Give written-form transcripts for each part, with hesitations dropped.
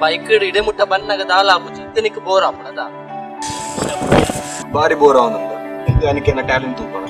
Bike ಇಡೆ ಮುಟ್ಟ ಬನ್ನಗ ದಾಲ ಆಪುಜಿ ಇತ್ತನಿಕ್ ಬೋರ್ ಆಪುನದ ಬಾರಿ ಬೋರ್ ಆವೊಂದುಂಡು ಅನಿಕೆನ ಟ್ಯಾಲೆಂಟ್ ತೂಪಣ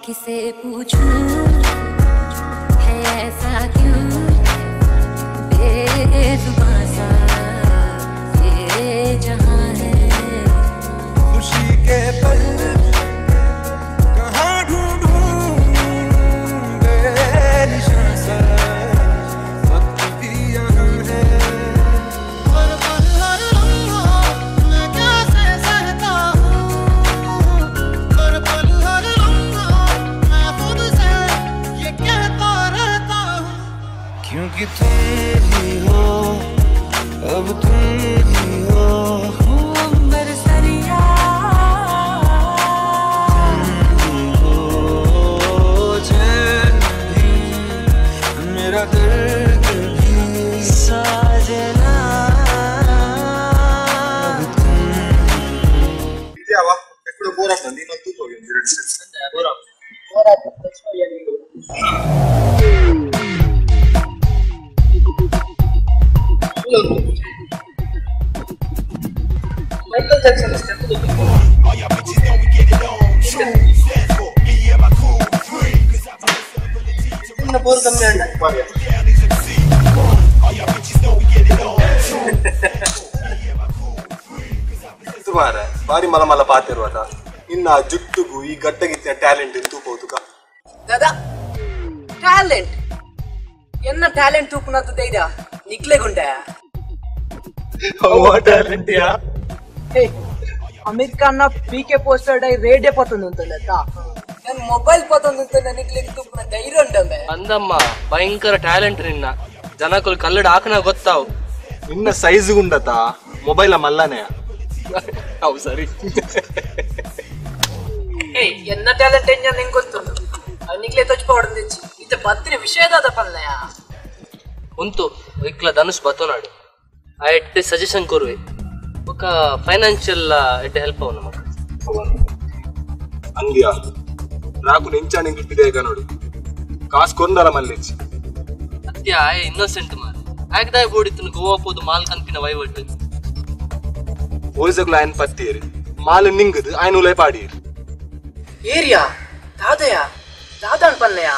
किसे पूछूं है ऐसा क्यों बेजुबां सा ये जहां है। खुशी के ಬೋರ್ ಆಗ್ತದೆ ಇನ್ನೊಂದು ತೂಪ ಹೋಗಿ ಎರಡು steps. Michael Jackson step. Bore ಕಮ್ಮಿ ಅಣ್ಣ. ಸುಮಾರ ಬಾರಿ ಮಲ ಮಲ ಪಾತಿರುವತ ಇನ್ನ ಜುಟ್ಟುಗು ಈ ಗಟ್ಟಗಿತ್ತಿನ ಟ್ಯಾಲೆಂಟ್ ತೂಪೋತುಕ. ದಾದಾ ಟ್ಯಾಲೆಂಟ್ ಎನ್ನ ಟ್ಯಾಲೆಂಟ್ ತೂಪುನದ್ದು ಧೈರ್ಯ ನಿಕ್ಲೆಗುಂಡೆ. ಟ್ಯಾಲೆಂಟ್ ಯಾ? ಹೇ, ಅಮೀರ್ ಖಾನ್ ನ ಪಿ ಕೆ ಪೋಸ್ಟರ್ ಡೈ ರೇಡಿಯೋ ಪತ್ತೊಂದು ಉಂಟಲ್ಲ, ನನ್ನ ಮೊಬೈಲ್ ಪತ್ತೊಂದು ಉಂಟು, ನಿಕ್ಲೆಗ್ ತೂಪುನ ಧೈರ್ಯ ಉಂಟಂಬೆ. ಅಂದಮ್ಮ ಭಯಂಕರ ಟ್ಯಾಲೆಂಟ್ ನಿನ್ನ, ಜನಕುಲು ಕಲ್ಲಡ ಹಾಕನ ಗೊತ್ತಾವು. ನಿನ್ನ ಸೈಜ್ ಗುಂಡತ ಮೊಬೈಲ್ ಮಲ್ಲನೆ. ಹೌದು ಸರಿ. ಏಯ್, ಎನ್ನ ಟ್ಯಾಲೆಂಟ್ ಎಂಜ ನಿಂಗೆ ಗೊತ್ತುಂಟು, ನಿಕ್ಲೆ ತಚ್ಪೋಡ್ದಿಚ್ಚಿ ಇತ್ತ ಬತ್ತಿನ ವಿಷಯದಾದ ಪಲ್ಲಯ. ಉಂತು ಇಕ್ಲ ಧನುಷ್ ಬತ್ತೋನಾಡು ಆ ಎಡ್ಡೆ ಸಜೆಷನ್ ಕೊರುವೆ, ఒక ಫೈನಾನ್ಷಿಯಲ್ ಎಡ್ಡೆ ಹೆಲ್ಪ್ ಅವು ನಮಕ್. ಅಂದ್ಯಾ నాకు ನೆಂಚಾಣಿ ಗಿಟ್ಟಿದೆ ನೋಡು, ಕಾಸು ಕೊಂದರ ಮಲ್ಲೆಚ್ಚಿ. ಅತ್ಯ ಆಯೆ ಇನ್ನೋಸೆಂಟ್ ಮಾರ್ ಆಗ್ದಾಯ ಬೋಡಿತ್ತನು ಗೋವಾ ಪೋದು ಮಾಲ್ ಕನ್ಪಿನ ವೈವಟ್. ಓಯ್ಸಗ್ಲ ಆಯನ್ ಪತ್ತೀರಿ ಮಾಲ್ ನಿಂಗದು ಆಯ್ನ ಉಲೈ ಪಾಡೀರಿ. ಏರಿಯಾ ದಾದಯ ದಾದಾನ್ ಪಲ್ಲಯ.